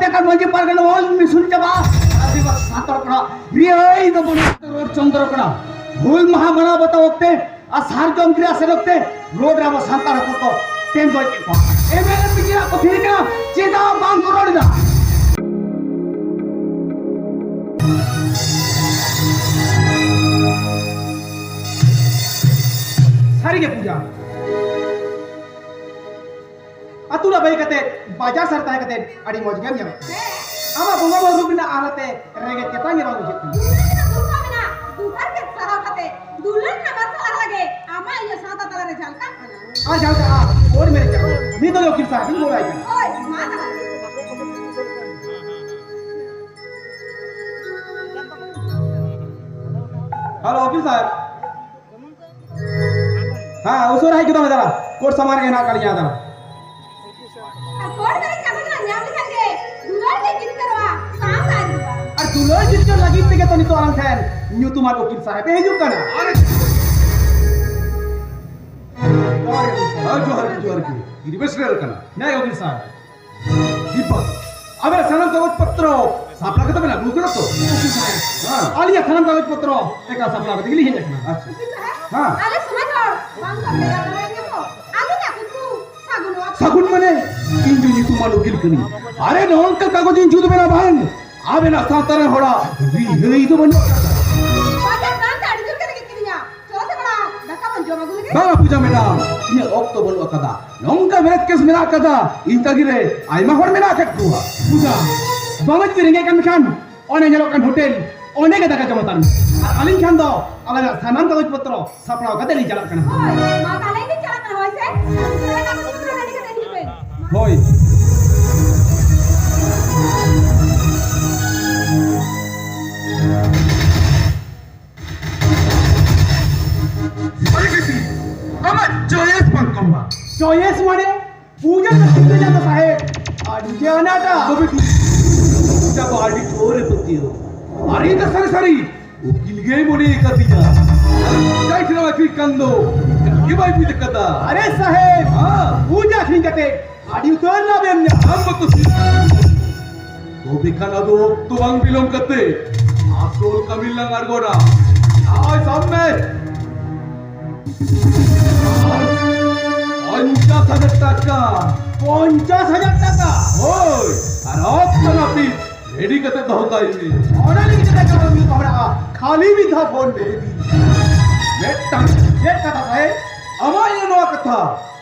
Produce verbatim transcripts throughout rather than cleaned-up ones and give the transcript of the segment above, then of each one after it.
ᱮᱱᱠᱷᱟᱱ ᱢᱟᱹᱡᱷᱤ ᱯᱟᱨᱜᱟᱱᱟ ᱦᱚᱸ ᱢᱤᱥᱩᱱ ᱪᱟᱵᱟ᱾ ᱟᱹᱫᱤᱵᱟᱥ ᱥᱟᱱᱛᱟᱲ ᱠᱚᱲᱟ ᱨᱤᱦᱟᱹᱭ ᱫᱚ ᱵᱟᱹᱱᱩᱜ᱾ ᱨᱳᱰ ᱪᱚᱱᱫᱨᱚ ᱠᱚᱲᱟ ᱦᱩᱞ ᱢᱟᱦᱟ ᱢᱟᱱᱟᱣ ᱵᱟᱛᱟᱣ ᱚᱠᱛᱮ ᱟᱨ ᱥᱟᱨᱡᱚᱢ ᱜᱤᱨᱟᱹ ᱟᱥᱮᱱ ᱚᱠᱛᱮ ᱨᱳᱰ ᱨᱮ ᱟᱵᱚ ᱥᱟᱱᱛᱟᱲ ᱦᱚᱯᱚᱱ ᱠᱚ ᱛᱮᱧ ᱜᱚᱡ ᱠᱮᱫ ᱠᱚᱣᱟ᱾ ᱮᱢ ᱮᱞ ᱮ ᱛᱤᱠᱤᱱᱟᱜ ᱠᱚ ᱛᱷᱤᱨ ᱠᱟᱱᱟ, ᱪᱮᱫᱟᱜ ᱵᱟᱝ ᱠᱚ ᱨᱚᱲ ᱮᱫᱟ? ᱥᱟᱹᱨᱤᱜᱮ ᱯᱩᱡᱟ, ᱟᱹᱛᱩ ᱚᱲᱟᱜ ᱵᱟᱹᱜᱤ ᱠᱟᱛᱮ ᱵᱟᱡᱟᱨ ᱥᱟᱦᱟᱨ ᱛᱟᱦᱮᱸ ᱠᱟᱛᱮ ᱟᱹᱰᱤ ᱢᱚᱡᱽ ᱜᱮᱢ ᱧᱮᱞᱚᱜ ᱠᱟᱱᱟ᱾ ᱦᱮᱸ᱾ ᱟᱢᱟᱜ ᱵᱚᱸᱜᱟ ᱵᱩᱨᱩ ᱨᱮᱱᱟᱜ ᱟᱦᱞᱟᱛᱮ ᱨᱮᱸᱜᱮᱡ ᱛᱮᱛᱟᱝ ᱜᱮ ᱵᱟᱝ ᱵᱩᱡᱷᱟᱹᱜ ᱠᱟᱱᱟ᱾ ᱫᱩᱞᱟᱹᱲ ᱨᱮᱱᱟᱜ ᱫᱩᱨᱵᱟ ᱢᱮᱱᱟᱜ, ᱫᱩᱞᱟᱹᱲ ᱜᱮ ᱥᱟᱨᱟᱣ ᱠᱟᱛᱮ ᱫᱩᱞᱟᱹᱲ ᱨᱮᱱᱟᱜ ᱢᱟᱨᱥᱟᱞ ᱟᱦᱞᱟ ᱜᱮ ᱟᱢᱟᱜ ᱤᱧᱟᱹᱜ ᱥᱟᱶᱛᱟ ᱛᱟᱞᱟᱨᱮ ᱡᱷᱟᱞᱠᱟᱜ ᱠᱟᱱᱟ᱾ ᱟᱨ ᱡᱷᱟᱞᱠᱟᱜᱼᱟ, ᱠᱳᱨᱴ ᱢᱮᱨᱮᱡ ᱠᱟᱱᱟ᱾ ᱱᱤᱛ ᱫᱚ ᱩᱠᱤᱞ ᱥᱟᱦᱮᱵ ᱤᱧ ᱜᱚᱲᱟᱭ ᱠᱟᱱᱟ᱾ ᱦᱳᱭ, ᱢᱟ ᱛᱟᱦᱞᱮ᱾ ᱦᱮᱞᱳ, ᱩᱠᱤᱞ ᱥᱟᱦᱮᱵ᱾ ᱦᱮᱸ, ᱩᱥᱟᱹᱨᱟ ᱦᱮᱡ ᱜᱚᱫᱚᱜ ᱢᱮ ᱫᱟᱫᱟ, ᱠᱳᱨᱴ ᱥᱟᱢᱟᱝ ᱨᱮᱜᱮ ᱦᱮᱱᱟᱜ ᱟᱠᱟᱫ ᱞᱤᱧᱟ ᱫᱟᱫᱟ᱾ ᱟᱨ ᱠᱳᱨᱴ ᱢᱮᱨᱮᱡ ᱠᱟᱹᱢᱤ ᱨᱮᱱᱟᱜ ᱧᱟᱢ ᱞᱮᱠᱷᱟᱱ ᱜᱮ ᱫᱩᱞᱟᱹᱲ ᱜᱮ ᱡᱤᱛᱠᱟᱹᱨᱚᱜᱼᱟ, ᱥᱟᱶ ᱛᱟᱦᱮᱱ ᱦᱩᱭᱩᱜᱼᱟ᱾ ᱟᱨ ᱫᱩᱞᱟᱹᱲ ᱡᱤᱛᱠᱟᱹᱨ ᱞᱟᱹᱜᱤᱫ ᱛᱮᱜᱮ ᱛᱚ ᱱᱤᱛᱚᱜ ᱟᱞᱟᱝ ᱴᱷᱮᱱ ᱧᱩᱛᱩᱢᱟᱱ ᱩᱠᱤᱞ ᱥᱟᱦᱮᱵ ᱮ ᱦᱤᱡᱩᱜ ᱠᱟᱱᱟ᱾ ᱟᱨᱮ, ᱦᱮᱸ, ᱡᱚᱦᱟᱨ ᱜᱮ, ᱡᱚᱦᱟᱨ ᱜᱮ᱾ ᱤᱧ ᱵᱮᱥ ᱨᱮ ᱠᱟᱱᱟ᱾ ᱱᱮ ᱩᱠᱤᱞ ᱥᱟᱦᱮᱵ᱾ ᱫᱤᱯᱚᱠ, ᱟᱵᱮᱱᱟᱜ ᱥᱟᱱᱟᱢ ᱠᱟᱜᱚᱡᱽ ᱯᱚᱛᱨᱚ ᱥᱟᱯᱲᱟᱣ ᱠᱟᱛᱮ ᱵᱮᱱ ᱟᱹᱜᱩ ᱠᱟᱫᱟ ᱛᱚ? ᱦᱮᱸ᱾ ᱟᱹᱞᱤᱧᱟᱜ ᱥᱟᱱᱟᱢ ᱠᱟᱜᱚᱡᱽ ᱯᱚᱛᱨᱚ ᱮᱠᱟᱞ ᱥᱟᱯᱲᱟᱣ ᱠᱟᱛᱮ ᱜᱮᱞᱤᱧ ᱦᱮᱡ ᱟᱠᱟᱱᱟ᱾ ᱟᱪᱪᱷᱟ᱾ ᱦᱮᱸ᱾ ᱟᱞᱮ ᱥᱚᱢᱟᱡᱽ ᱦᱚᱲ ᱵᱟᱝ ᱠᱚ ᱵᱷᱮᱜᱟᱨ ᱫᱟᱲᱮᱭᱟᱜ ᱜᱮᱭᱟ ᱠᱚ᱾ ᱟᱹᱞᱤᱧᱟᱜ ᱠᱩᱠᱢᱩ ᱥᱟᱹᱜᱩᱱᱚᱜᱼᱟ᱾ ᱥᱟᱹᱜᱩᱱ ᱢᱟᱱᱮ? ᱤᱧ ᱫᱚ ᱧᱩᱛᱩᱢᱟᱱ ᱩᱠᱤᱞ ᱠᱟᱹᱱᱟᱹᱧ᱾ ᱟᱨᱮ, ᱱᱚᱝᱠᱟ ᱠᱟᱜᱚᱡᱽ ᱤᱧ ᱡᱩᱛ ᱵᱮᱱᱟ ᱵᱟᱝ? ᱟᱵᱮᱱᱟᱜ ᱥᱟᱶᱛᱟ ᱨᱮᱱ ᱦᱚᱲᱟᱜ ᱨᱤᱦᱟᱹᱭ ᱫᱚ ᱵᱟᱹᱱᱩᱜ ᱟᱠᱟᱫᱟ᱾ ᱵᱟᱡᱟᱨ ᱫᱟᱬᱟᱱ ᱛᱮ ᱟᱹᱰᱤ ᱡᱳᱨ ᱜᱮ ᱨᱮᱸᱜᱮᱡ ᱠᱤᱫᱤᱧᱟ᱾ ᱪᱚᱞᱚ ᱥᱮ ᱢᱟᱲᱟᱝ ᱫᱟᱠᱟ ᱵᱚᱱ ᱡᱚᱢ ᱟᱹᱜᱩ ᱞᱮᱜᱮ᱾ ᱵᱟᱝᱟ ᱯᱩᱡᱟ ᱢᱮᱰᱟᱢ, ᱤᱧᱟᱹᱜ ᱚᱠᱛᱚ ᱵᱟᱹᱱᱩᱜ ᱟᱠᱟᱫᱟ᱾ ᱱᱚᱝᱠᱟ ᱢᱮᱨᱮᱡᱽ ᱠᱮᱥ ᱢᱮᱱᱟᱜ ᱟᱠᱟᱫᱟ, ᱤᱧ ᱛᱟᱹᱜᱤ ᱨᱮ ᱟᱭᱢᱟ ᱦᱚᱲ ᱢᱮᱱᱟᱜ ᱟᱠᱟᱫ ᱠᱚᱣᱟ᱾ ᱯᱩᱡᱟ, ᱫᱚᱢᱮ ᱡᱩᱫᱤ ᱨᱮᱸᱜᱮᱡ ᱠᱟᱱ ᱠᱷᱟᱱ ᱚᱱᱮ ᱧᱮᱞᱚᱜ ᱠᱟᱱ ᱦᱳᱴᱮᱞ, ᱚᱸᱰᱮ ᱜᱮ ᱫᱟᱠᱟ ᱡᱚᱢ ᱦᱟᱛᱟᱲ ᱢᱮ᱾ ᱟᱨ ᱟᱹᱞᱤᱧ ᱠᱷᱟᱱ ᱫᱚ ᱟᱞᱟᱝᱟᱜ ᱥᱟᱱᱟᱢ ᱠᱟᱜᱚᱡᱽ ᱯᱚᱛᱨᱚ ᱥᱟᱯᱲᱟᱣ ᱠᱟᱛᱮ ᱞᱤᱧ ᱪᱟᱞᱟᱜ ᱠᱟᱱᱟ᱾ ᱦᱳᱭ, ᱢᱟ ᱛᱟᱦᱞᱮ ᱤᱧ ᱪᱟᱞᱟᱜ ᱠᱟᱱᱟ, ᱦᱳᱭ ᱥᱮ? ᱩᱥᱟᱹᱨᱟ ᱠᱟᱜᱚᱡᱽ ᱯᱚᱛᱨᱚ ᱨᱮᱰᱤ ᱠᱟᱛᱮ ᱦᱤᱡᱩᱜ ᱯᱮ᱾ ᱦᱳᱭ᱾ ᱟᱹᱰᱤ ᱵᱮᱥᱤ᱾ ᱟᱢᱟᱜ ᱪᱚᱭᱮᱥ ᱵᱟᱝ ᱠᱚᱢᱟ᱾ ᱪᱚᱭᱮᱥ ᱢᱟᱱᱮ? ᱯᱩᱡᱟ ᱫᱚ ᱥᱤᱫᱷᱟᱹ ᱡᱟᱫᱚ ᱥᱟᱦᱮᱵ, ᱟᱹᱰᱤ ᱜᱮ ᱟᱱᱟᱴᱟ᱾ ᱛᱚᱵᱮ ᱴᱷᱤᱠ᱾ ᱯᱩᱡᱟ ᱫᱚ ᱟᱹᱰᱤ ᱡᱳᱨᱮ ᱯᱟᱹᱛᱭᱟᱹᱣ᱾ ᱟᱨ ᱤᱧ ᱫᱚ ᱥᱟᱹᱨᱤ ᱥᱟᱹᱨᱤ ᱩᱠᱤᱞ ᱜᱮᱭ ᱢᱚᱱᱮ ᱟᱠᱟᱫᱤᱧᱟ᱾ ᱡᱟᱭ ᱴᱷᱮᱱ ᱟᱹᱠᱷᱨᱤᱧ ᱠᱟᱱ ᱫᱚ, ᱩᱱᱤ ᱜᱮ ᱵᱟᱭ ᱵᱩᱡᱽ ᱟᱠᱟᱫᱟ᱾ ᱟᱨᱮ ᱥᱟᱦᱮᱵ, ᱦᱮᱸ? ᱯᱩᱡᱟ ᱟᱹᱠᱷᱨᱤᱧ ᱠᱟᱛᱮ ᱟᱹᱰᱤ ᱩᱛᱟᱹᱨ ᱞᱟᱵᱷ ᱮᱢ ᱧᱟᱢᱟ᱾ ᱟᱢ ᱢᱟᱛᱚ ᱥᱤᱫᱷᱟᱹ ᱛᱚᱵᱮ ᱠᱷᱟᱱ ᱟᱫᱚ ᱚᱠᱛᱚ ᱵᱟᱝ ᱵᱤᱞᱚᱢ ᱠᱟᱛᱮ ᱟᱥᱚᱞ ᱠᱟᱹᱢᱤ ᱞᱟᱝ ᱟᱬᱜᱚᱱᱟ᱾ ᱟᱭ ᱥᱟᱵ ᱢᱮ᱾ ᱯᱚᱧᱪᱟᱥ ᱦᱟᱡᱟᱨ ᱴᱟᱠᱟ᱾ ᱯᱚᱧᱪᱟᱥ ᱦᱟᱡᱟᱨ ᱴᱟᱠᱟ? ᱦᱳᱭ, ᱟᱨ ᱚᱠᱛᱚ ᱱᱟᱹᱯᱤᱛ ᱨᱮᱰᱤ ᱠᱟᱛᱮ ᱫᱚᱦᱚ ᱠᱟᱭ ᱢᱮ᱾ ᱚᱱᱟ ᱞᱟᱹᱜᱤᱫ ᱛᱮ ᱠᱟᱹᱢᱤ ᱯᱟᱲᱟᱜᱼᱟ, ᱠᱷᱟᱹᱞᱤ ᱢᱤᱫ ᱫᱷᱟᱣ ᱯᱷᱳᱱ ᱢᱮ᱾ ᱢᱤᱫᱴᱟᱝ ᱪᱮᱫ ᱠᱟᱛᱷᱟ ᱥᱟᱦᱮᱵ? ᱟᱢᱟᱜ ᱤᱭᱟᱹ ᱱᱚᱣᱟ ᱠᱟᱛᱷᱟ᱾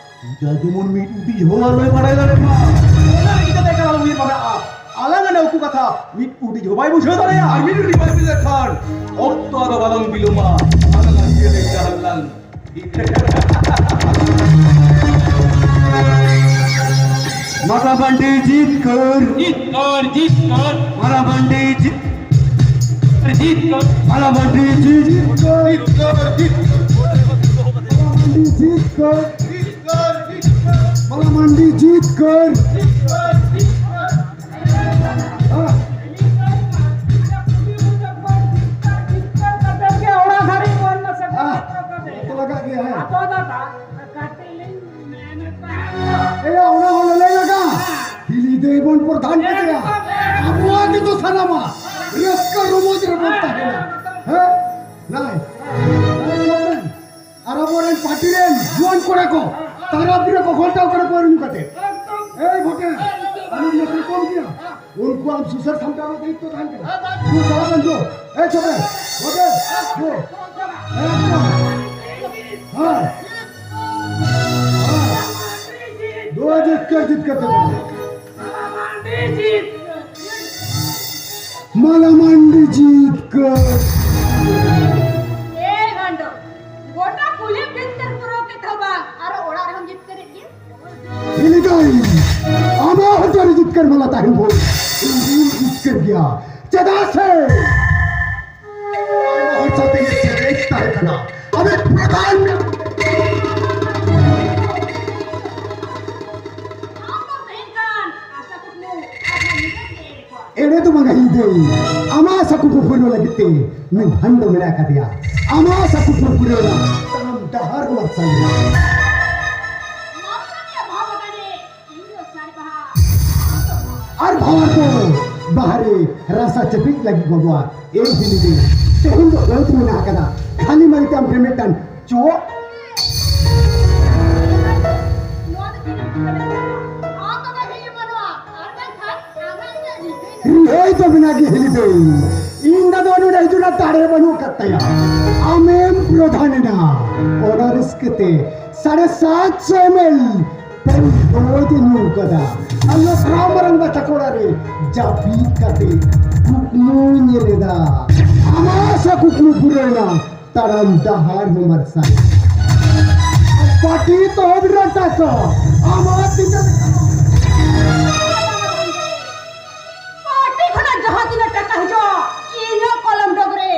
ᱡᱟ ᱡᱮᱢᱚᱱ ᱢᱤᱫ ᱩᱰᱤᱡ ᱦᱚᱸ ᱟᱞᱚᱭ ᱵᱟᱲᱟᱭ ᱫᱟᱲᱮᱭᱟᱜ ᱢᱟ᱾ ᱚᱱᱟ ᱞᱟᱹᱜᱤᱫ ᱛᱮ ᱮᱠᱟᱞ ᱟᱞᱚᱢ ᱩᱭᱦᱟᱹᱨ ᱵᱷᱟᱵᱽᱱᱟᱜᱼᱟ᱾ ᱟᱞᱟᱝ ᱟᱜ ᱱᱟᱹᱣᱠᱟᱹ ᱠᱟᱛᱷᱟ ᱢᱤᱫ ᱩᱰᱤᱡ ᱦᱚᱸ ᱵᱟᱭ ᱵᱩᱡᱷᱟᱹᱣ ᱫᱟᱲᱮᱭᱟᱜᱼᱟ᱾ ᱟᱨ ᱢᱤᱫ ᱩᱰᱤᱡ ᱵᱟᱭ ᱵᱩᱡᱷᱟᱹᱣ ᱞᱮᱠᱷᱟᱱ ᱚᱠᱛᱚ ᱟᱫᱚ ᱵᱟᱞᱟᱝ ᱵᱤᱞᱚᱢᱟ᱾ ᱟᱞᱟᱝ ᱟᱜ ᱡᱤᱭᱚᱱ ᱨᱮ ᱡᱟᱦᱟᱸ ᱞᱟᱝ ᱢᱟᱞᱟ ᱢᱟᱱᱰᱤ ᱡᱤᱛᱠᱟᱹᱨ᱾ ᱡᱤᱛᱠᱟᱹᱨ, ᱡᱤᱛᱠᱟᱹᱨ᱾ ᱢᱟᱞᱟ ᱢᱟᱱᱰᱤ ᱡᱤᱛᱠᱟᱹᱨ, ᱡᱤᱛᱠᱟᱹᱨ᱾ ᱢᱟᱞᱟ ᱢᱟᱱᱰᱤ ᱡᱤᱛᱠᱟᱹᱨ᱾ ᱡᱤᱛᱠᱟᱹᱨ, ᱡᱤᱛᱠᱟᱹᱨ᱾ ᱢᱟᱞᱟ ᱢᱟᱱᱰᱤ ᱡᱤᱛᱠᱟᱹᱨ᱾ ᱡᱤᱛᱠᱟᱹᱨ, ᱡᱤᱛᱠᱟᱹᱨ᱾ ᱢᱟᱞᱟ ᱢᱟᱱᱰᱤ ᱡᱤᱛᱠᱟᱹᱨ᱾ ᱡᱤᱛᱠᱟᱹᱨ, ᱡᱤᱛᱠᱟᱹᱨ᱾ ᱦᱮᱸ᱾ ᱡᱤᱛᱠᱟᱹᱨ ᱠᱟᱛᱮ ᱜᱮ ᱚᱲᱟᱜ ᱫᱷᱟᱹᱨᱤᱡ ᱵᱚᱱ ᱥᱮᱴᱮᱨ ᱦᱚᱴᱚ ᱠᱟᱫᱮᱭᱟ᱾ ᱦᱮᱸ, ᱞᱟᱜᱟᱜ ᱜᱮᱭᱟ, ᱦᱮᱸ᱾ ᱟᱫᱚ ᱫᱟᱫᱟ, ᱠᱟᱹᱴᱤᱡ ᱞᱤᱧ ᱢᱮᱱᱮᱫ ᱛᱟᱦᱮᱸᱫ ᱫᱚ᱾ ᱮᱭᱟ, ᱚᱱᱟ ᱦᱚᱸ ᱞᱟᱹᱞᱟᱹᱭ ᱞᱟᱜᱟ᱾ ᱦᱤᱞᱤ ᱫᱟᱹᱭ ᱵᱚᱱ ᱯᱨᱚᱫᱷᱟᱱ ᱠᱮᱫᱮᱭᱟ᱾ ᱟᱵᱚᱣᱟᱜ ᱜᱮᱛᱚ ᱥᱟᱱᱟᱢᱟ᱾ ᱨᱟᱹᱥᱠᱟᱹ ᱨᱚᱢᱚᱡᱽ ᱨᱮᱵᱚᱱ ᱛᱟᱦᱮᱱᱟ᱾ ᱦᱮᱸ? ᱱᱟᱭ᱾ ᱟᱨ ᱟᱵᱚᱨᱮᱱ ᱯᱟᱨᱴᱤ ᱨᱮᱱ ᱡᱩᱣᱟᱹᱱ ᱠᱚᱲᱟ ᱠᱚ ᱛᱟᱨᱟ ᱯᱤᱨᱟᱹ ᱠᱚ ᱜᱷᱚᱞᱴᱟᱣ ᱠᱟᱱᱟ ᱯᱟᱹᱣᱨᱟᱹ ᱧᱩ ᱠᱟᱛᱮ᱾ ᱮᱭ ᱵᱷᱳᱴᱮ, ᱟᱢᱮᱢ ᱱᱚᱠᱨᱤ ᱠᱚᱢ ᱜᱮᱭᱟ᱾ ᱩᱱᱠᱩᱣᱟᱜ ᱥᱩᱥᱟᱹᱨ ᱥᱟᱢᱴᱟᱣ ᱨᱮᱱᱟᱜ ᱫᱟᱭᱤᱛᱛᱚ ᱛᱟᱦᱮᱱ ᱠᱟᱱᱟ᱾ ᱫᱩ ᱪᱟᱞᱟᱜ ᱠᱟᱱ ᱫᱚ᱾ ᱮ ᱪᱚᱵᱮ, ᱵᱚᱫᱮ, ᱫᱩ᱾ ᱮᱠᱫᱚᱢ᱾ ᱦᱮᱸ᱾ ᱫᱩ ᱡᱤᱛᱠᱟᱹᱨ, ᱡᱤᱛᱠᱟᱹᱨ ᱛᱮ᱾ ᱢᱟᱞᱟ ᱢᱟᱱᱰᱤ ᱡᱤᱛᱠᱟᱹᱨ᱾ ᱮ ᱜᱟᱱᱰᱚ, ᱜᱚᱴᱟ ᱠᱩᱞᱦᱤᱢ ᱡᱤᱛᱠᱟᱹᱨ ᱯᱩᱨᱟᱹᱣ ᱠᱮᱫ ᱫᱚ ᱵᱟᱝ, ᱟᱨᱚ ᱚᱲᱟᱜ ᱨᱮᱦᱚᱸᱢ ᱡᱤᱛᱠᱟᱹᱨᱮᱫ ᱜᱮᱭᱟ᱾ ᱦᱤᱞᱤ ᱫᱟᱹᱭ, ᱟᱢᱟᱜ ᱦᱚᱸ ᱡᱟᱹᱨᱤ ᱡᱤᱛᱠᱟᱹᱨ ᱢᱟᱞᱟ ᱛᱟᱦᱮᱱ ᱵᱷᱳᱨ ᱤᱧ ᱦᱚᱸᱧ ᱡᱤᱛᱠᱟᱹᱨ ᱜᱮᱭᱟ᱾ ᱪᱮᱫᱟᱜ ᱥᱮ ᱟᱭᱢᱟ ᱦᱚᱲ ᱥᱟᱶᱛᱮ ᱤᱧᱟᱹᱜ challenge ᱛᱟᱦᱮᱸ ᱠᱟᱱᱟ᱾ ᱟᱵᱮᱱ ᱯᱨᱚᱫᱷᱟᱱ ᱟᱢ ᱫᱚ ᱛᱟᱦᱮᱸ ᱠᱟᱱ ᱟᱥᱟ ᱠᱩᱠᱢᱩ ᱟᱨ ᱧᱤᱫᱟᱹ ᱜᱮ ᱮᱲᱮ ᱠᱚᱣᱟ᱾ ᱮᱲᱮ ᱫᱚ ᱵᱟᱝᱟ ᱦᱤᱞᱤ ᱫᱟᱹᱭ, ᱟᱢᱟᱜ ᱟᱥᱟ ᱠᱩᱠᱢᱩ ᱯᱩᱨᱟᱹᱣ ᱞᱟᱹᱜᱤᱫ ᱛᱮ ᱱᱩᱭ ᱵᱷᱟᱱᱰᱚ ᱢᱮᱱᱟᱜ ᱟᱠᱟᱫᱮᱭᱟ᱾ ᱟᱢᱟᱜ ᱟᱥᱟ ᱠᱩᱠᱢᱩ ᱯᱩᱨᱟᱹᱣ ᱨᱮᱱᱟᱜ ᱛᱟᱲᱟᱢ ᱰᱟᱦᱟᱨ ᱢᱟᱨᱥᱟᱞ ᱮᱱᱟ᱾ ᱢᱟᱨᱥᱟᱞ ᱮ ᱵᱷᱟᱣ ᱟᱠᱟᱫᱮ, ᱤᱧ ᱫᱚ ᱥᱟᱨ ᱵᱟᱦᱟ᱾ ᱟᱨ ᱵᱷᱟᱣᱟᱨ ᱫᱚ ᱵᱟᱦᱨᱮ ᱨᱟᱥᱟ ᱪᱟᱹᱯᱤᱫ ᱞᱟᱹᱜᱤᱫ ᱜᱚᱜᱚᱣᱟ᱾ ᱮ ᱦᱤᱞᱤ ᱫᱟᱹᱭ, ᱛᱮᱦᱮᱧ ᱫᱚ ᱟᱹᱛ ᱢᱮᱱᱟᱜ ᱟᱠᱟᱫᱟ, ᱠᱷᱟᱹᱞᱤ ᱢᱟᱹᱨᱤᱪ ᱟᱢ ᱴᱷᱮᱱ ᱢᱤᱫᱴᱟᱝ ᱪᱚᱜ᱾ ᱱᱚᱣᱟ ᱫᱚ ᱪᱮᱫ ᱞᱮᱠᱟ ᱢᱮᱱᱟᱜᱼᱟ? ᱟᱢ ᱫᱚ ᱦᱤᱞᱤ ᱵᱟᱹᱱᱩᱜᱼᱟ, ᱟᱨ ᱢᱮᱱᱠᱷᱟᱱ ᱟᱢᱟᱜ ᱤᱧᱟᱹᱜ ᱦᱤᱞᱤ᱾ ᱨᱤᱦᱟᱹᱭ ᱫᱚ ᱢᱮᱱᱟᱜ ᱜᱮ ᱦᱤᱞᱤ ᱫᱟᱹᱭ, ᱤᱧ ᱫᱟᱫᱟ ᱱᱚᱰᱮ ᱦᱤᱡᱩᱜ ᱨᱮᱱᱟᱜ ᱫᱟᱲᱮ ᱵᱟᱹᱱᱩᱜ ᱟᱠᱟᱫ ᱛᱟᱭᱟ᱾ ᱟᱢᱮᱢ ᱯᱨᱚᱫᱷᱟᱱ ᱮᱱᱟ, ᱚᱱᱟ ᱨᱟᱹᱥᱠᱟᱹ ᱛᱮ ᱥᱟᱲᱮ ᱥᱟᱛᱥᱚ ᱮᱢ ᱮᱞ ᱯᱮᱱ ᱫᱚ ᱧᱩ ᱠᱟᱫᱟ᱾ ᱟᱨ ᱱᱚᱣᱟ ᱢᱟᱨᱟᱝ ᱵᱟ ᱛᱟᱠᱚ ᱚᱲᱟᱜ ᱨᱮ ᱡᱟᱹᱯᱤᱫ ᱠᱟᱛᱮ ᱠᱩᱠᱢᱩᱧ ᱧᱮᱞ ᱮᱫᱟ᱾ ᱟᱢᱟᱜ ᱥᱮ ᱠᱩᱠᱢᱩ ᱯᱩᱨᱟᱹᱣᱮᱱᱟ, ᱛᱟᱲᱟᱢ ᱰᱟᱦᱟᱨ ᱦᱚᱸ ᱢᱟᱨᱥᱟᱞ᱾ ᱯᱟᱴᱤ ᱛᱚᱦᱚᱵ ᱨᱮ ᱴᱟᱠᱟ ᱟᱢᱟᱜ ᱛᱤ ᱨᱮ᱾ ᱯᱟᱴᱤ ᱠᱷᱚᱱᱟᱜ ᱡᱟᱦᱟᱸ ᱛᱤᱱᱟᱹᱜ ᱴᱟᱠᱟ ᱦᱤᱡᱩᱜᱼᱟ, ᱤᱧᱟᱹᱜ ᱠᱚᱞᱚᱢ ᱰᱚᱜᱽ ᱨᱮ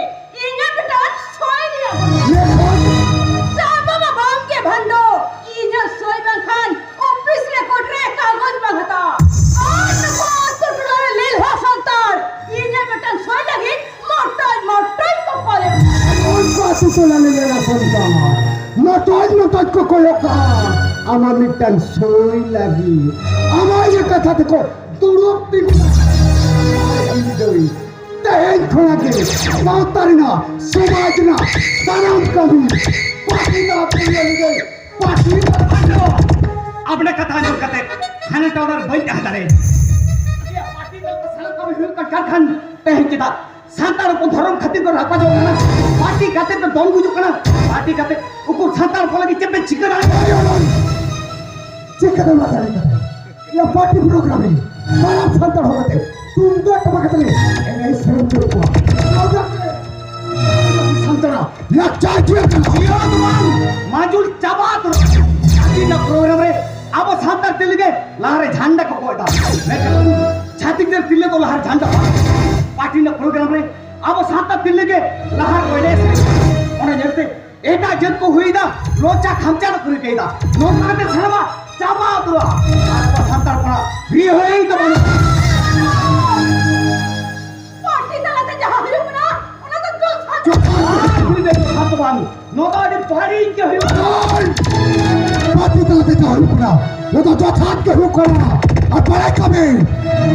ᱤᱧᱟᱹᱜ ᱢᱤᱫᱴᱟᱝ ᱥᱳᱭ ᱨᱮᱭᱟᱜ ᱵᱚᱱᱫᱮᱡ᱾ ᱞᱮᱠᱷᱚᱱ ᱪᱟᱸᱫᱚ ᱢᱟ ᱵᱟᱝ ᱜᱮ ᱵᱷᱟᱱᱫᱚ, ᱤᱧᱟᱹᱜ ᱥᱳᱭ ᱵᱟᱝᱠᱷᱟᱱ ᱚᱯᱷᱤᱥ ᱨᱮᱠᱚᱨᱰ ᱨᱮ ᱠᱟᱜᱚᱡᱽ ᱵᱟᱝ ᱦᱟᱛᱟᱣᱟ᱾ ᱟᱨ ᱱᱩᱠᱩ ᱟᱛᱳ ᱴᱚᱞᱟ ᱨᱮ ᱞᱮᱞᱦᱟ ᱥᱟᱱᱛᱟᱲ ᱤᱧᱟᱹᱜ ᱢᱤᱫᱴᱟᱝ ᱥᱳᱭ ᱞᱟᱹᱜᱤᱫ ᱢᱚᱴᱚᱡ ᱢᱚᱴᱚᱡ ᱠᱚ ᱠᱚᱭᱚᱜ᱾ ᱩᱱᱠᱩ ᱟᱛᱳ ᱴᱚᱞᱟ ᱨᱮ ᱞᱮᱞᱦᱟ ᱥᱟᱱᱛᱟᱲ ᱢᱚᱴᱚᱡ ᱢᱚᱴᱚᱡ ᱠᱚ ᱠᱚᱭᱚᱜ ᱠᱟᱜᱼᱟ, ᱟᱢᱟᱜ ᱢᱤᱫᱴᱟᱝ ᱥᱳᱭ ᱞᱟᱹᱜᱤᱫ᱾ ᱟᱢᱟᱜ ᱤᱭᱟᱹ ᱠᱟᱛᱷᱟ ᱛᱮᱠᱚ ᱫᱩᱲᱩᱵ ᱛᱤᱸᱜᱩᱱᱟ᱾ ᱤᱧ ᱫᱚ ᱛᱮᱦᱮᱧ ᱠᱷᱚᱱᱟᱜ ᱜᱮ ᱥᱟᱶᱛᱟ ᱨᱮᱱᱟᱜ, ᱥᱚᱢᱟᱡᱽ ᱨᱮᱱᱟᱜ ᱥᱟᱱᱟᱢ ᱠᱟᱹᱢᱤ ᱯᱟᱹᱴᱤ ᱫᱚ ᱯᱩᱨᱟᱹ ᱞᱟᱹᱜᱤᱫ ᱯᱟᱹᱴᱤ ᱫᱚ ᱟᱵᱚᱱᱟ᱾ ᱠᱟᱛᱷᱟ ᱟᱸᱡᱚᱢ ᱠᱟᱛᱮ ᱦᱟᱱᱟᱴᱟ ᱚᱲᱟᱜ ᱨᱮ ᱵᱟᱹᱧ ᱛᱟᱦᱮᱸ ᱫᱟᱲᱮᱭᱟᱜᱼᱟ᱾ ᱯᱟᱹᱴᱤ ᱫᱚ ᱥᱟᱱᱟᱢ ᱠᱟᱹᱢᱤ ᱦᱩᱭᱩᱜ ᱠᱟᱱ ᱠᱷᱟᱱ ᱛᱮᱦᱮᱧ ᱪᱮᱫᱟᱜ ᱥᱟᱱᱛᱟᱲ ᱦᱚᱯᱚᱱ ᱫᱷᱚᱨᱚᱢ ᱠᱷᱟᱹᱛᱤᱨ ᱠᱚ ᱨᱟᱯᱟᱡᱚᱜ ᱠᱟᱱᱟ? ᱯᱟᱹᱴᱤ ᱠᱟᱛᱮ ᱯᱮ ᱫᱚᱱ ᱜᱩᱡᱩᱜ ᱠᱟᱱᱟ᱾ ᱯᱟᱹᱴᱤ ᱠᱟᱛᱮ ᱩᱠᱩᱨ ᱥᱟᱱᱛᱟᱲ ᱦᱚᱯᱚᱱ ᱞᱟᱹᱜᱤᱫ ᱪᱮᱫ ᱯᱮ ᱪᱤᱠᱟᱹ ᱫᱟᱲᱮᱭᱟᱜᱼᱟ? ᱪᱤᱠᱟᱹ ᱫᱟᱲᱮᱭᱟᱜᱼᱟ? ᱭᱟ ᱯᱟᱨᱴᱤ ᱯᱨᱳᱜᱨᱟᱢ ᱨᱮ ᱥᱟᱱᱟᱢ ᱥᱟᱱᱛᱟᱲ ᱦᱚᱲ ᱠᱟᱛᱮ ᱛᱩᱢᱫᱟᱜ ᱴᱟᱢᱟᱠ ᱠᱟᱛᱮ ᱞᱮ ᱮᱱᱮᱡ ᱥᱮᱨᱮᱧ ᱦᱚᱪᱚ ᱠᱚᱣᱟ᱾ ᱟᱵᱚ ᱥᱟᱱᱛᱟᱲᱟᱜ ᱞᱟᱠᱪᱟᱨ ᱡᱤᱭᱟᱹᱲ ᱠᱟᱱᱟ᱾ ᱡᱤᱭᱟᱹᱲ ᱫᱚ ᱵᱟᱝ, ᱢᱟᱡᱩᱞ ᱪᱟᱵᱟ ᱩᱛᱟᱹᱨᱚᱜ ᱠᱟᱱᱟ᱾ ᱯᱟᱨᱴᱤ ᱨᱮᱱᱟᱜ ᱯᱨᱳᱜᱨᱟᱢ ᱨᱮ ᱟᱵᱚ ᱥᱟᱱᱛᱟᱲ ᱛᱤᱨᱞᱟᱹ ᱜᱮ ᱞᱟᱦᱟᱨᱮ ᱡᱷᱟᱱᱰᱟ ᱠᱚ ᱜᱚᱜ ᱮᱫᱟ, ᱢᱮᱱᱠᱷᱟᱱ ᱩᱱᱠᱩ ᱪᱷᱟᱹᱛᱤᱠ ᱨᱮᱱ ᱛᱤᱨᱞᱟᱹ ᱫᱚ ᱞᱟᱦᱟᱨᱮ ᱡᱷᱟᱱᱰᱟ ᱵᱟᱝ᱾ ᱯᱟᱨᱴᱤ ᱨᱮᱱᱟᱜ ᱯᱨᱳᱜᱨᱟᱢ ᱨᱮ ᱟᱵᱚ ᱥᱟᱱᱛᱟᱲ ᱛᱤᱨᱞᱟᱹ ᱜᱮ ᱞᱟᱦᱟ ᱨᱮ ᱮᱱᱮᱡ ᱥᱮᱨᱮᱧ᱾ ᱚᱱᱟ ᱧᱮᱞᱛᱮ ᱮᱴᱟᱜ ᱡᱟᱹᱛ ᱠᱚ ᱦᱩᱭ ᱮᱫᱟ, ᱞᱚᱪᱟ ᱠᱷᱟᱢᱪᱟ ᱫᱚᱠᱚ ᱨᱤᱠᱟᱹᱭᱮᱫᱟ᱾ ᱱᱚᱝᱠᱟ ᱠᱟᱛᱮ ᱥᱮᱨᱣᱟ ᱪᱟᱵᱟ ᱩᱛᱟᱹᱨᱚᱜᱼᱟ᱾ ᱟᱨ ᱟᱵᱚ ᱥᱟᱱᱛᱟᱲ ᱠᱚᱲᱟ ᱨᱤᱦᱟᱹᱭ ᱫᱚ ᱵᱟᱹᱱᱩᱜᱼᱟ᱾ ᱯᱟᱨᱴᱤ ᱛᱟᱞᱟᱛᱮ ᱡᱟᱦᱟᱸ ᱦᱩᱭᱩᱜ ᱠᱟᱱᱟ, ᱚᱱᱟ ᱫᱚ ᱡᱚᱛᱷᱟᱛ᱾ ᱡᱚᱛᱷᱟᱛ᱾ ᱟᱨ ᱠᱩᱲᱤ ᱫᱚ ᱡᱚᱛᱷᱟᱛ ᱫᱚ ᱵᱟᱝ, ᱱᱚᱣᱟ ᱫᱚ ᱟᱹᱰᱤ ᱵᱟᱹᱲᱤᱡ ᱜᱮ ᱦᱩᱭᱩᱜ ᱠᱟᱱᱟ᱾ ᱯᱟᱨᱴᱤ ᱛᱟᱞᱟᱛᱮ ᱡᱟᱦᱟᱸ ᱦᱩᱭᱩᱜ ᱠᱟᱱᱟ, ᱱᱚᱣᱟ ᱫᱚ ᱡᱚᱛᱷᱟᱛ ᱜᱮ ᱦᱩᱭᱩᱜ ᱠᱟᱱᱟ᱾ ᱟᱨ ᱵᱟᱲᱟᱭ ᱠᱟᱜ ᱢᱮ,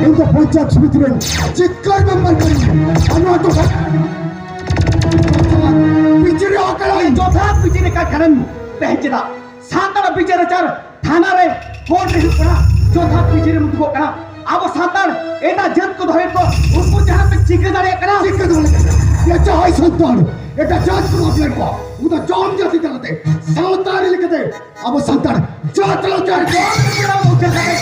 ᱤᱧ ᱫᱚ ᱯᱚᱧᱪᱟᱭᱮᱛ ᱥᱚᱢᱤᱛᱤ ᱨᱮᱱ ᱪᱤᱠᱟᱹᱲ ᱢᱮᱢᱵᱟᱨ ᱠᱟᱹᱱᱟᱹᱧ᱾ ᱟᱨ ᱱᱚᱣᱟ ᱴᱚᱴᱷᱟ ᱵᱤᱪᱟᱹᱨᱤᱭᱟᱹ ᱠᱟᱱᱟᱹᱧ᱾ ᱡᱚᱛᱷᱟᱛ ᱵᱤᱪᱟᱹᱨᱤᱭᱟᱹ ᱠᱟᱱ ᱠᱷᱟᱱᱮᱢ ᱛᱮᱦᱮᱧ ᱪᱮᱫᱟᱜ ᱥᱟᱱᱛᱟᱲ ᱵᱤᱪᱟᱹᱨ ᱟᱪᱟᱨ ᱛᱷᱟᱱᱟ ᱨᱮ, ᱠᱳᱨᱴ ᱨᱮ ᱦᱩᱭᱩᱜ ᱠᱟᱱᱟ, ᱡᱚᱛᱷᱟᱛ ᱵᱤᱪᱟᱹᱨ ᱮᱢ ᱩᱫᱩᱜᱚᱜ ᱠᱟᱱᱟ? ᱟᱵᱚ ᱥᱟᱱᱛᱟᱲ ᱮᱴᱟᱜ ᱡᱟᱹᱛ ᱠᱚ ᱫᱚᱦᱚᱭᱮᱫ ᱠᱚ, ᱩᱱᱠᱩ ᱡᱟᱦᱟᱸ ᱯᱮ ᱪᱤᱠᱟᱹ ᱫᱟᱲᱮᱭᱟᱜ ᱠᱟᱱᱟ? ᱪᱤᱠᱟᱹ ᱫᱟᱲᱮᱭᱟᱜ ᱠᱟᱱᱟ? ᱡᱟᱦᱟᱸᱭ ᱥᱟᱱᱛᱟᱲ ᱮᱴᱟᱜ ᱡᱟᱹᱛ ᱠᱚ ᱵᱟᱯᱞᱟᱭᱮᱫ ᱠᱚᱣᱟ, ᱩᱱᱠᱩ ᱫᱚ ᱡᱚᱢ ᱡᱟᱹᱛᱤ ᱛᱟᱞᱟᱛᱮ ᱥᱟᱶᱛᱟ ᱟᱹᱨᱤ ᱞᱮᱠᱟᱛᱮ ᱟᱵᱚ ᱥᱟᱱᱛᱟᱲ ᱡᱟᱹᱛ ᱞᱟᱠᱪᱟᱨ ᱠᱚ ᱩᱪᱷᱟᱹᱱ ᱠᱟᱛᱮ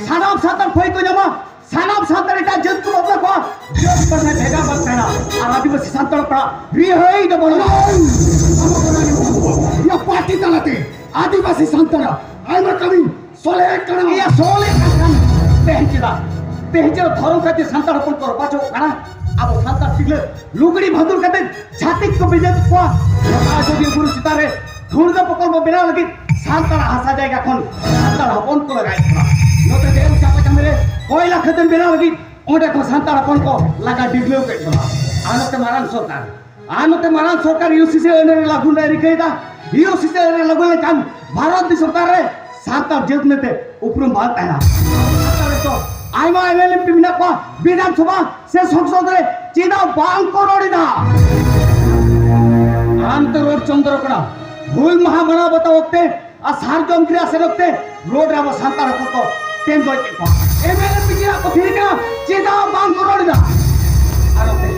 ᱥᱟᱱᱟᱢ ᱥᱟᱱᱛᱟᱲ ᱯᱷᱟᱹᱭ ᱠᱚ ᱧᱟᱢᱟ, ᱥᱟᱱᱟᱢ ᱥᱟᱱᱛᱟᱲ ᱮᱴᱟᱜ ᱡᱟᱹᱛ ᱠᱚ ᱵᱟᱯᱞᱟ ᱠᱚᱣᱟ, ᱡᱟᱹᱛ ᱯᱟᱹᱨᱤᱥ ᱵᱷᱮᱜᱟᱨ ᱵᱟᱝ ᱛᱟᱦᱮᱱᱟ᱾ ᱟᱨ ᱟᱹᱫᱤᱵᱟᱹᱥᱤ ᱥᱟᱱᱛᱟᱲ ᱠᱚᱲᱟ ᱨᱤᱦᱟᱹᱭ ᱫᱚ ᱵᱟᱹᱱᱩᱜᱼᱟ᱾ ᱤᱭᱟᱹ ᱯᱟᱨᱴᱤ ᱛᱟᱞᱟᱛᱮ ᱟᱹᱫᱤᱵᱟᱹᱥᱤ ᱥᱟᱱᱛᱟᱲ ᱟᱭᱢᱟ ᱠᱟᱹᱢᱤ ᱥᱚᱞᱦᱮ ᱠᱟᱱᱟ᱾ ᱤᱭᱟᱹ ᱥᱚᱞᱦᱮ ᱠᱟᱱ ᱠᱷᱟᱱ ᱛᱮᱦᱮᱧ ᱪᱮᱫᱟᱜ, ᱛᱮᱦᱮᱧ ᱪᱮᱫᱟᱜ ᱫᱷᱚᱨᱚᱢ ᱠᱷᱟᱹᱛᱤᱨ ᱥᱟᱱᱛᱟᱲ ᱦᱚᱯᱚᱱ ᱠᱚ ᱨᱚᱯᱟᱪᱚᱜ ᱠᱟᱱᱟ? ᱟᱵᱚ ᱥᱟᱱᱛᱟᱲ ᱛᱤᱨᱞᱟᱹ ᱞᱩᱜᱽᱲᱤ ᱵᱷᱟᱸᱫᱩᱨ ᱠᱟᱛᱮ ᱪᱷᱟᱹᱛᱤᱠ ᱠᱚ ᱵᱤᱡᱟᱹᱛ ᱠᱚᱣᱟ᱾ ᱱᱚᱣᱟ ᱟᱡᱚᱫᱤᱭᱟᱹ ᱵᱩᱨᱩ ᱪᱮᱛᱟᱱ ᱨᱮ ᱴᱷᱩᱲᱜᱟᱹ ᱯᱨᱚᱠᱚᱞᱯᱚ ᱵᱮᱱᱟᱣ ᱞᱟᱹᱜᱤᱫ ᱥᱟᱱᱛᱟᱲ ᱦᱟᱥᱟ ᱡᱟᱭᱜᱟ ᱠᱷᱚᱱ ᱥᱟᱱᱛᱟᱲ ᱦᱚᱯᱚᱱ ᱠᱚ ᱞᱟᱜᱟᱭᱮᱫ ᱠᱚᱣᱟ᱾ ᱱᱚᱛᱮ ᱫᱮᱣ ᱪᱟᱯᱟ ᱪᱟᱸᱫᱮ ᱨᱮ ᱠᱚᱭᱞᱟ ᱠᱷᱟᱹᱫᱟᱹᱱ ᱵᱮᱱᱟᱣ ᱞᱟᱹᱜᱤᱫ ᱚᱸᱰᱮ ᱠᱷᱚᱱ ᱥᱟᱱᱛᱟᱲ ᱦᱚᱯᱚᱱ ᱠᱚ ᱞᱟᱜᱟ ᱰᱤᱜᱽᱞᱟᱹᱣ ᱠᱮᱫ ᱠᱚᱣᱟ᱾ ᱟᱨ ᱱᱚᱛᱮ ᱢᱟᱨᱟᱝ ᱥᱚᱨᱠᱟᱨ, ᱟᱨ ᱱᱚᱛᱮ ᱢᱟᱨᱟᱝ ᱥᱚᱨᱠᱟᱨ ᱤᱭᱩᱥᱤᱥᱤ ᱟᱹᱱ ᱟᱹᱨᱤ ᱞᱟᱹᱜᱩ ᱨᱮᱱᱟᱜ ᱨᱤᱠᱟᱹᱭᱮᱫᱟ᱾ ᱤᱭᱩᱥᱤᱥᱤ ᱟᱹᱱ ᱟᱹᱨᱤ ᱞᱟᱹᱜᱩ ᱞᱮᱱᱠᱷᱟᱱ ᱵᱷᱟᱨᱚᱛ ᱫᱤᱥᱚᱢ ᱛᱟᱞᱟᱨᱮ ᱥᱟᱱᱛᱟᱲ ᱡᱟᱹᱛ ᱢᱮᱱᱛᱮ ᱩᱯᱨᱩᱢ ᱵᱟᱝ ᱛᱟᱦᱮᱱᱟ᱾ ᱥᱟᱱᱛᱟᱲ ᱨᱮᱫᱚ ᱟᱭᱢᱟ ᱮᱢ ᱮᱞ ᱮᱢ ᱯᱤ ᱢᱮᱱᱟᱜ ᱠᱚᱣᱟ, ᱵᱤᱫᱷᱟᱱ ᱥᱚᱵᱷᱟ ᱥᱮ ᱥᱚᱝᱥᱚᱫ ᱨᱮ ᱪᱮᱫᱟᱜ ᱵᱟᱝ ᱠᱚ ᱨᱚᱲ ᱮᱫᱟ? ᱟᱢ ᱛᱚ ᱨᱚᱲ ᱪᱚᱱᱫᱨᱚ ᱠᱟᱱᱟ, ᱦᱩᱞ ᱢᱟᱦᱟ ᱢᱟᱱᱟᱣ ᱵᱟᱛᱟᱣ ᱚᱠᱛᱮ ᱟᱨ ᱥᱟᱨᱡᱚᱢ ᱜᱤᱨᱟᱹ ᱟᱥᱮᱱ ᱚᱠᱛᱮ ᱨᱳᱰ ᱨᱮ ᱟᱵᱚ ᱥᱟᱱᱛᱟᱲ ᱦᱚᱯᱚᱱ ᱠᱚ ᱛᱮᱱ ᱜᱚᱡ ᱠᱮᱫ ᱠᱚᱣᱟ᱾ M L A P G ᱠᱚ ᱛᱷᱤᱨ ᱠᱟᱱᱟ, ᱪᱮᱫᱟᱜ ᱵᱟᱝ ᱠᱚ ᱨᱚᱲ ᱮᱫᱟ? ᱟᱨ ᱱᱚᱛᱮ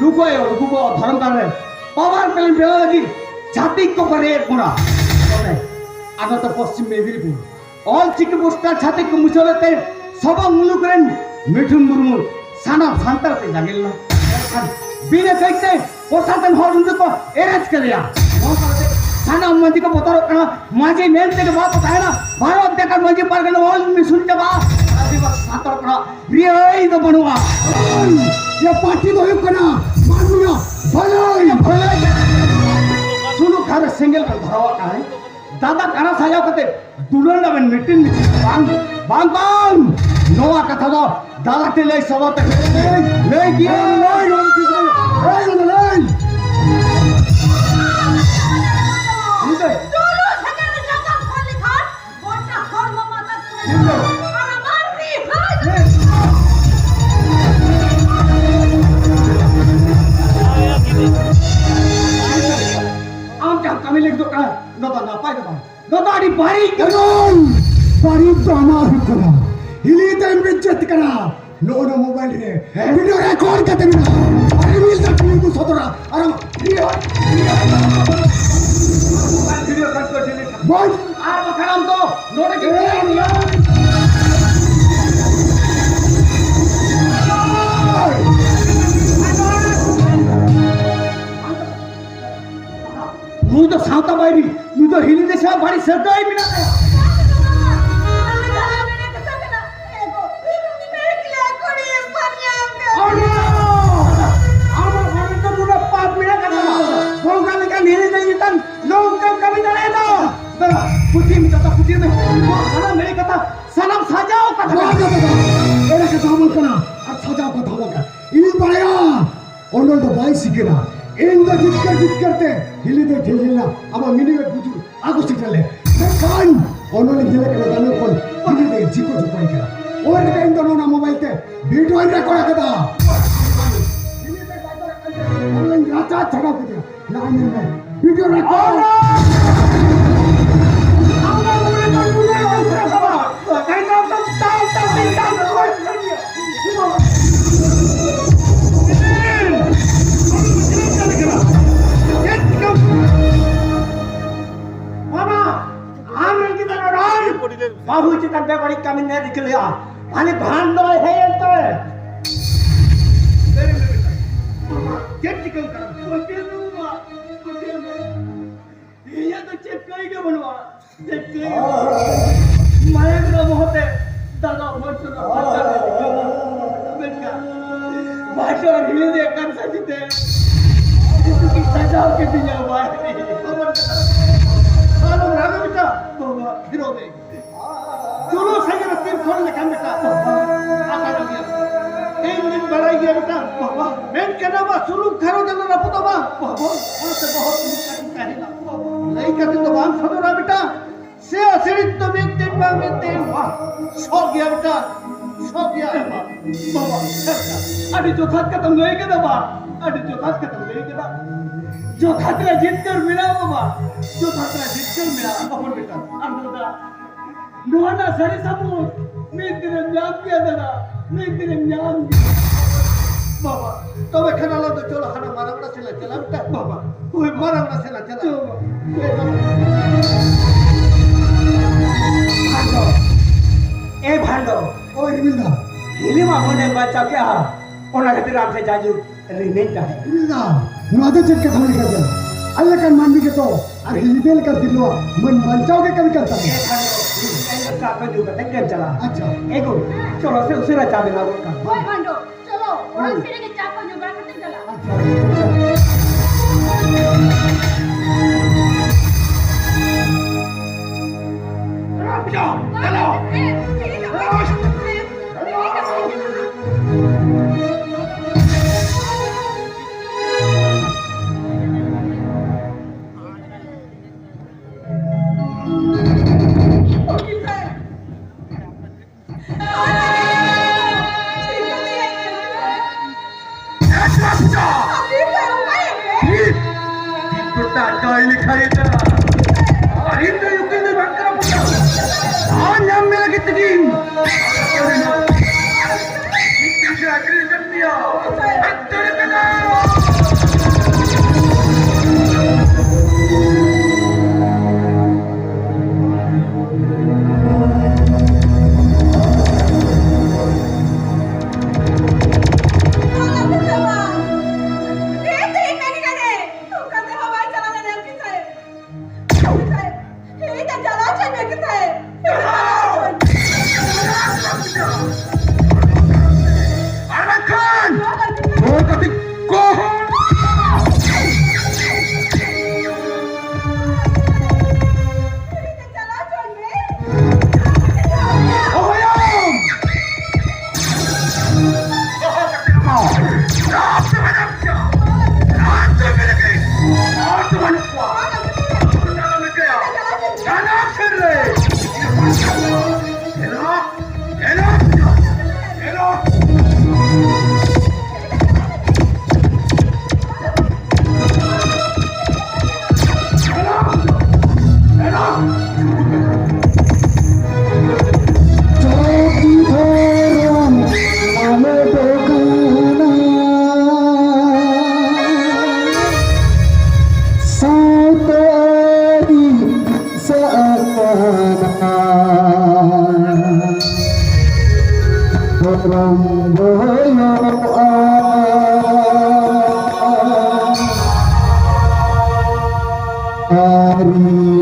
ᱞᱩᱜᱩ ᱟᱭᱳ, ᱞᱩᱜᱩ ᱵᱟᱵᱟ ᱫᱷᱚᱨᱚᱢ ᱜᱟᱲ ᱨᱮ ᱯᱟᱣᱟᱨ ᱯᱞᱮᱱᱴ ᱵᱮᱱᱟᱣ ᱞᱟᱹᱜᱤᱫ ᱪᱷᱟᱹᱛᱤᱠ ᱠᱚ ᱵᱮᱨᱮᱫ ᱵᱚᱱᱟ᱾ ᱛᱚᱵᱮ ᱟᱨ ᱱᱚᱛᱮ ᱯᱚᱥᱪᱤᱢ ᱢᱮᱫᱤᱱᱤᱯᱩᱨ ᱚᱞ ᱪᱤᱠᱤ ᱯᱳᱥᱴᱟᱨ ᱪᱷᱟᱹᱛᱤᱠ ᱠᱚ ᱢᱩᱪᱷᱟᱹᱣ ᱞᱮᱫ ᱛᱮ ᱥᱚᱵᱚᱝ ᱢᱩᱞᱩᱠ ᱨᱮᱱ ᱢᱤᱴᱷᱩᱱ ᱢᱩᱨᱢᱩ ᱥᱟᱱᱟᱢ ᱥᱟᱱᱛᱟᱲ ᱛᱮ ᱡᱟᱸᱜᱮ ᱞᱮᱱᱟ᱾ ᱢᱮᱱᱠᱷᱟᱱ ᱵᱤᱱᱟᱹ ᱠᱟᱹᱡ ᱛᱮ ᱯᱨᱚᱥᱟᱥᱚᱱ ᱦᱚᱲ ᱩᱱᱠᱩ ᱠᱚ ᱮᱨᱮᱥᱴ ᱠᱮᱫᱮᱭᱟ᱾ ᱱᱚᱝᱠᱟ ᱠᱟᱛᱮ ᱥᱟᱱᱟᱢ ᱢᱟᱹᱡᱷᱤ ᱠᱚ ᱵᱚᱛᱚᱨᱚᱜ ᱠᱟᱱᱟ, ᱢᱟᱹᱡᱷᱤ ᱢᱮᱱ ᱛᱮᱜᱮ ᱵᱟᱠᱚ ᱛᱟᱦᱮᱱᱟ᱾ ᱵᱷᱟᱨᱚᱛ ᱡᱟᱠᱟᱛ ᱢᱟᱹᱡᱷᱤ ᱯᱟᱨᱜᱟᱱᱟ ᱚᱞ ᱢᱤᱥᱩᱱ ᱪᱟᱵᱟᱜᱼᱟ᱾ ᱟᱹᱫᱤᱵᱟᱹᱥᱤ ᱥᱟᱱᱛᱟᱲ ᱠᱚᱲᱟ ᱨᱤᱦᱟᱹᱭ ᱫᱚ ᱵᱟᱹᱱᱩᱜᱼᱟ᱾ ᱤᱭᱟᱹ ᱯᱟᱨᱴᱤ ᱫᱚ ᱦᱩᱭᱩᱜ ᱠᱟᱱᱟ ᱢᱟᱱᱢᱤᱭᱟᱜ ᱵᱷᱟᱹᱞᱟᱹᱭ᱾ ᱵᱷᱟᱹᱞᱟᱹᱭ ᱥᱩᱱᱩ ᱠᱷᱟᱨ ᱨᱮ ᱥᱮᱸᱜᱮᱞ ᱵᱮᱱ ᱫᱷᱚᱨᱟᱣᱟᱜ ᱠᱟᱱᱟ᱾ ᱫᱟᱫᱟ ᱠᱟᱱᱟ ᱥᱟᱡᱟᱣ ᱠᱟᱛᱮ ᱫᱩᱞᱟᱹᱲ ᱱᱟᱵᱮᱱ ᱢᱤᱴᱤᱝ ᱢᱤᱴᱤᱝ ᱵᱟᱝ, ᱵᱟᱝ, ᱵᱟᱝ᱾ ᱱᱚᱣᱟ ᱠᱟᱛᱷᱟ ᱫᱚ ᱫᱟᱫᱟ ᱴᱷᱮᱱ ᱞᱟᱹᱭ ᱥᱚᱫᱚᱨ ᱛᱮ ᱞᱟᱹᱭ, ᱞᱟᱹᱭ ᱜᱮᱭᱟ᱾ ᱞᱟᱹᱭ, ᱞᱟᱹᱭ, ᱞᱟᱹᱭ, ᱞᱟᱹᱭ᱾ ᱫᱩᱞᱟᱹᱲ ᱥᱮᱸᱜᱮᱞ ᱨᱮ ᱡᱟᱸᱜᱟ ᱯᱷᱚᱲ ᱞᱮᱠᱷᱟᱱ ᱜᱚᱴᱟ ᱦᱚᱲᱢᱚ ᱢᱟᱛᱟᱨ ᱩᱛᱟᱹᱨᱚᱜᱼᱟ᱾ ᱟᱨ ᱟᱢᱟᱜ ᱱᱚᱣᱟ ᱫᱚ ᱱᱟᱯᱟᱭ ᱫᱚ ᱵᱟᱝ, ᱱᱚᱣᱟ ᱫᱚ ᱟᱹᱰᱤ ᱵᱟᱹᱲᱤᱡ ᱠᱟᱱᱟ᱾ ᱮᱵᱚᱝ ᱵᱟᱹᱲᱤᱡ ᱫᱚ ᱟᱢᱟᱜ ᱦᱩᱭᱩᱜ ᱠᱟᱱᱟ, ᱦᱤᱞᱤ ᱫᱚ ᱤᱧ ᱵᱮᱡᱡᱚᱛ ᱠᱟᱱᱟ᱾ ᱱᱚᱜᱼᱚ ᱱᱚᱣᱟ ᱢᱳᱵᱟᱭᱤᱞ ᱨᱮ ᱵᱷᱤᱰᱤᱭᱳ ᱨᱮᱠᱚᱨᱰ ᱠᱟᱛᱮ ᱢᱮᱱᱟᱜᱼᱟ᱾ ᱟᱨ ᱨᱤᱞᱥ ᱫᱚ ᱯᱷᱤᱞᱢ ᱠᱚ ᱥᱚᱫᱚᱨᱟ᱾ ᱟᱨ ᱟᱢ ᱵᱷᱤᱰᱤᱭᱳ, ᱵᱷᱤᱰᱤᱭᱳ, ᱵᱷᱤᱰᱤᱭᱳ ᱠᱚ ᱰᱤᱞᱤᱴ᱾ ᱵᱟᱝ᱾ ᱟᱨ ᱵᱟᱠᱷᱟᱱ ᱟᱢ ᱫᱚ ᱱᱚᱰᱮ ᱜᱮ ᱮ, ᱵᱟᱝ᱾ ᱱᱩᱭ ᱫᱚ ᱥᱟᱶᱛᱟ ᱵᱟᱹᱭᱨᱤ, ᱱᱩᱭ ᱫᱚ ᱦᱤᱞᱤ ᱫᱮ ᱥᱟᱶ ᱵᱟᱹᱲᱤᱡ ᱥᱟᱹᱜᱟᱹᱭ ᱢᱮᱱᱟᱜ ᱛᱟᱭᱟ᱾ ᱟᱢᱟᱜ ᱢᱚᱱᱮ ᱨᱮ ᱱᱩᱱᱟᱹᱜ ᱯᱟᱯ ᱢᱮᱱᱟᱜ ᱠᱟᱫᱟ᱾ ᱵᱚᱸᱜᱟ ᱞᱮᱠᱟᱱ ᱦᱤᱞᱤ ᱫᱮ ᱪᱮᱛᱟᱱ ᱱᱚᱝᱠᱟᱢ ᱠᱟᱹᱢᱤ ᱫᱟᱲᱮᱭᱟᱜᱼᱟ? ᱫᱟᱫᱟ, ᱯᱩᱛᱷᱤ ᱢᱮᱛᱟ ᱛᱟ ᱯᱩᱛᱷᱤ ᱢᱮ᱾ ᱱᱚᱣᱟ ᱥᱟᱱᱟᱢ ᱮᱲᱮ ᱠᱟᱛᱷᱟ, ᱥᱟᱱᱟᱢ ᱥᱟᱡᱟᱣ ᱠᱟᱛᱷᱟ ᱵᱟᱝ, ᱠᱟᱱᱟ᱾ ᱵᱟᱝ, ᱵᱟᱝ, ᱵᱟᱝ᱾ ᱮᱲᱮ ᱠᱟᱛᱷᱟ ᱵᱟᱝ ᱠᱟᱱᱟ, ᱟᱨ ᱥᱟᱡᱟᱣ ᱠᱟᱛᱷᱟ ᱵᱟᱝ ᱠᱟᱱᱟ᱾ ᱤᱧ ᱵᱟᱲᱟᱭᱟ, ᱚᱱᱚᱞ ᱫᱚ ᱵᱟᱭ ᱥᱤᱠᱟᱹᱨᱟ᱾ ᱤᱧ ᱫᱚ ᱡᱤᱛᱠᱟᱹᱨ ᱡᱤᱛᱠᱟᱹᱨ ᱛᱮ ᱦᱤᱞᱤ ᱫᱚᱭ ᱴᱷᱤᱞ ᱞᱮᱱᱟ ᱟᱢᱟᱜ ᱢᱤᱱᱤᱣᱮᱴ ᱵᱩᱡᱩᱨ ᱟᱹᱜᱩ ᱥᱮᱴᱮᱨ ᱞᱮ᱾ ᱢᱮᱱᱠᱷᱟᱱ ᱚᱱᱚᱞᱤᱧ ᱧᱮᱞᱮ ᱠᱟᱱᱟ ᱫᱟᱱᱚ ᱠᱷᱚᱱ ᱦᱤᱞᱤ ᱫᱚᱭ ᱡᱤᱠᱚ ᱡᱚᱯᱟᱭ ᱠᱟᱱᱟ᱾ ᱚᱱᱟ ᱞᱮᱠᱟ ᱤᱧ ᱫᱚ ᱱᱚᱣᱟ ᱢᱳᱵᱟᱭᱤᱞ ᱛᱮ ᱵᱷᱤᱰᱤᱭᱳᱧ ᱨᱮᱠᱚᱨᱰ ᱟᱠᱟᱫᱟ᱾ ᱦᱤᱞᱤ ᱫᱚᱭ ᱵᱟᱭ ᱫᱟᱲᱮᱭᱟᱜ ᱠᱟᱱ ᱛᱮ ᱚᱱᱚᱞᱤᱧ ᱨᱟᱪᱟ ᱪᱷᱟᱰᱟᱣ ᱠᱮᱫᱮᱭᱟ᱾ ᱱᱚᱜᱼᱚᱭ ᱧᱮᱞ ᱢᱮ, ᱵᱷᱤᱰᱤᱭᱳ ᱨᱮᱠᱚᱨᱰ᱾ ᱵᱟᱹᱵᱩ ᱪᱮᱛᱟᱱ ᱵᱮᱵᱟᱹᱲᱤᱡ ᱠᱟᱹᱢᱤ ᱨᱤᱠᱟᱹ ᱞᱮᱜᱼᱟ᱾ ᱦᱟᱱᱮ ᱵᱷᱟᱱ ᱫᱚᱭ ᱦᱮᱡ ᱮᱱ ᱛᱚᱵᱮ᱾ ᱪᱮᱫ ᱪᱤᱠᱟᱹ ᱠᱟᱱᱟ? ᱤᱧᱟᱹᱜ ᱫᱚ ᱪᱮᱫ ᱠᱟᱹᱭ ᱜᱮ ᱵᱟᱹᱱᱩᱜᱼᱟ, ᱪᱮᱫ ᱠᱟᱹᱭ ᱜᱮ ᱵᱟᱹᱱᱩᱜᱼᱟ᱾ ᱢᱟᱭᱟᱝ ᱨᱮ ᱵᱚᱦᱚᱜ ᱛᱮ ᱫᱟᱫᱟ ᱵᱷᱚᱭ ᱥᱚᱫᱚᱨ ᱯᱟᱸᱪᱟᱨ ᱨᱮ ᱢᱮᱱᱠᱷᱟᱱ ᱵᱷᱟᱭ ᱥᱚᱫᱚᱨ ᱦᱤᱲᱤᱧ ᱨᱮ ᱠᱟᱱ ᱥᱟᱹᱡᱤ ᱛᱮ ᱡᱮᱛᱩ ᱠᱤ ᱥᱟᱡᱟᱣ ᱠᱤᱫᱤᱧᱟ ᱵᱷᱟᱭ᱾ ᱟᱞᱚᱢ ᱨᱟᱜᱟ ᱵᱮᱴᱟ, ᱵᱟᱵᱟ ᱯᱷᱤᱨᱟᱣ ᱫᱮ᱾ ᱪᱚᱞᱚ ᱥᱟᱸᱜᱮ ᱨᱮ ᱛᱤᱨ ᱠᱷᱚᱱ ᱞᱮᱠᱷᱟᱱ ᱵᱮᱴᱟ, ᱟᱠᱟᱨ ᱜᱮᱭᱟ᱾ ᱤᱧ ᱫᱩᱧ ᱵᱟᱲᱟᱭ ᱜᱮᱭᱟ ᱵᱮᱴᱟ, ᱵᱟᱵᱟ ᱢᱮᱱ ᱠᱟᱱᱟ ᱵᱟ ᱥᱩᱞᱩᱠ ᱜᱷᱟᱨᱚᱸᱡᱽ ᱟᱞᱚ ᱨᱟᱹᱯᱩᱫᱚᱜ ᱢᱟ, ᱵᱟᱵᱟ ᱚᱱᱟᱛᱮ ᱵᱚᱦᱚᱜ ᱥᱩᱞᱩᱠ ᱠᱟᱛᱮᱧ ᱛᱟᱦᱮᱱᱟ, ᱵᱟᱵᱟ ᱞᱟᱹᱭ ᱠᱟᱛᱮ ᱫᱚ ᱵᱟᱢ ᱥᱚᱫᱚᱨᱟ ᱵᱮᱴᱟ᱾ ᱥᱮ ᱥᱤᱲᱤᱡ ᱫᱚ ᱢᱤᱫ ᱫᱤᱱ ᱵᱟᱝ ᱢᱤᱫ ᱫᱤᱱ ᱵᱟ ᱥᱚᱜ ᱜᱮᱭᱟ ᱵᱮᱴᱟ, ᱥᱚᱜ ᱜᱮᱭᱟ᱾ ᱵᱟᱵᱟ, ᱟᱹᱰᱤ ᱡᱚᱛᱷᱟᱛ ᱠᱟᱛᱷᱟᱢ ᱞᱟᱹᱭ ᱠᱮᱫᱟ ᱵᱟ, ᱟᱹᱰᱤ ᱡᱚᱛᱷᱟᱛ ᱠᱟᱛᱷᱟᱢ ᱞᱟᱹᱭ ᱠᱮᱫᱟ᱾ ᱡᱚᱛᱷᱟᱛ ᱨᱮ ᱡᱤᱛᱠᱟᱹᱨ ᱢᱮᱱᱟᱜᱼᱟ ᱵᱟᱵᱟ, ᱡᱚᱛᱷᱟᱛ ᱨᱮ ᱡᱤᱛᱠᱟᱹᱨ ᱢᱮᱱᱟᱜᱼᱟ᱾ ᱦᱚᱯᱚᱱ ᱵᱮᱴᱟ, ᱟᱢ ᱫᱚ ᱫᱟ, ᱱᱚᱣᱟ ᱨᱮᱱᱟᱜ ᱥᱟᱹᱨᱤ ᱥᱟᱹᱵᱩᱛ ᱢᱤᱫ ᱫᱤᱱᱮᱢ ᱧᱟᱢ ᱜᱮᱭᱟ ᱫᱟᱫᱟ, ᱢᱤᱫ ᱫᱤᱱᱮᱢ ᱧᱟᱢ ᱜᱮᱭᱟ᱾ ᱵᱟᱵᱟ, ᱛᱚᱵᱮ ᱠᱷᱟᱱ ᱟᱞᱟᱝ ᱫᱚ ᱪᱚᱞᱚ ᱦᱟᱱᱟ ᱢᱟᱨᱟᱝ ᱨᱟᱥᱤ ᱞᱟᱝ ᱪᱟᱞᱟᱣ ᱢᱤᱫᱴᱟᱝ᱾ ᱵᱟᱵᱟ, ᱦᱳᱭ, ᱢᱟᱨᱟᱝ ᱨᱟᱥᱤ ᱞᱟᱝ ᱪᱟᱞᱟᱣ᱾ ᱪᱚᱞᱚ᱾ ᱵᱷᱟᱱᱰᱚ, ᱮ ᱵᱷᱟᱱᱰᱚ, ᱳᱭ ᱨᱤᱢᱤᱞ ᱫᱟ᱾ ᱦᱤᱞᱤ ᱢᱟ ᱢᱚᱱᱮ ᱵᱟᱧᱪᱟᱣ ᱠᱮᱜᱼᱟ, ᱚᱱᱟ ᱠᱷᱟᱹᱛᱤᱨ ᱟᱢ ᱴᱷᱮᱱ ᱡᱟᱭᱡᱩᱜᱽ ᱨᱤᱢᱤᱞ ᱛᱟᱦᱮᱸ᱾ ᱨᱤᱢᱤᱞ ᱫᱟ, ᱱᱚᱣᱟ ᱫᱚ ᱪᱮᱫ ᱠᱟᱛᱷᱟ ᱞᱮᱠᱟ ᱪᱮ? ᱟᱞᱮ ᱞᱮᱠᱟᱱ ᱢᱟᱹᱱᱢᱤ ᱜᱮᱛᱚ ᱟᱨ ᱦᱤᱞᱤ ᱫᱟᱹᱭ ᱞᱮᱠᱟᱱ ᱛᱤᱨᱞᱟᱹᱣᱟᱜ ᱢᱟᱹᱱ ᱵᱟᱧᱪᱟᱣ ᱜᱮ ᱠᱟᱹᱢᱤ ᱠᱟᱱ ᱛᱟᱵᱚᱱᱟ᱾ ᱮ ᱵᱷᱟᱱᱰᱚ, ᱤᱧ ᱫᱚ ᱪᱟ ᱠᱚ ᱧᱩ ᱠᱟᱛᱮ ᱜᱮᱢ ᱪᱟᱞᱟᱜᱼᱟ᱾ ᱟᱪᱪᱷᱟ᱾ ᱮ ᱜᱳ, ᱪᱚᱞᱚ ᱥᱮ ᱩᱥᱟᱹᱨᱟ ᱪᱟ ᱵᱮᱱᱟᱣ ᱜᱚᱫ ᱠᱟᱜ ᱢᱮ᱾ ᱦᱳᱭ ᱵᱷᱟᱱᱰᱚ, ᱪᱚᱞᱚ, ᱚᱲᱟᱜ ᱥᱮᱫ ᱨᱮᱜᱮ ᱪᱟ ᱠᱚ ᱧᱩ ᱵᱟᱲᱟ ᱠᱟᱛᱮ ᱪᱟᱞᱟᱜᱼᱟ᱾ ᱟᱪᱪᱷᱟ, ᱟᱪᱪᱷᱟ᱾ ᱪᱟᱞᱟᱜ ᱯᱮ, ᱪᱟᱞᱟᱜ᱾ ᱮ, ᱮ, ᱮ, ᱮ, ᱮ, ᱟᱨ ᱤᱧ ᱫᱚ ᱩᱠᱤᱞ ᱫᱚ ᱵᱟᱝ ᱠᱟᱱᱟ ᱵᱚᱱ᱾ ᱟᱨ ᱧᱟᱢ ᱢᱮ ᱞᱟᱹᱜᱤᱫ ᱛᱮᱜᱮ ᱢᱤᱫᱴᱟᱝ ᱟᱹᱠᱷᱨᱤᱧ ᱠᱟᱱ ᱜᱮᱭᱟ᱾ ᱦᱟᱛ ᱫᱟᱲᱮ ᱠᱟᱱᱟ᱾ ᱨᱚᱝᱜᱚᱭᱚᱜᱼᱟ᱾ ᱟᱹᱨᱤ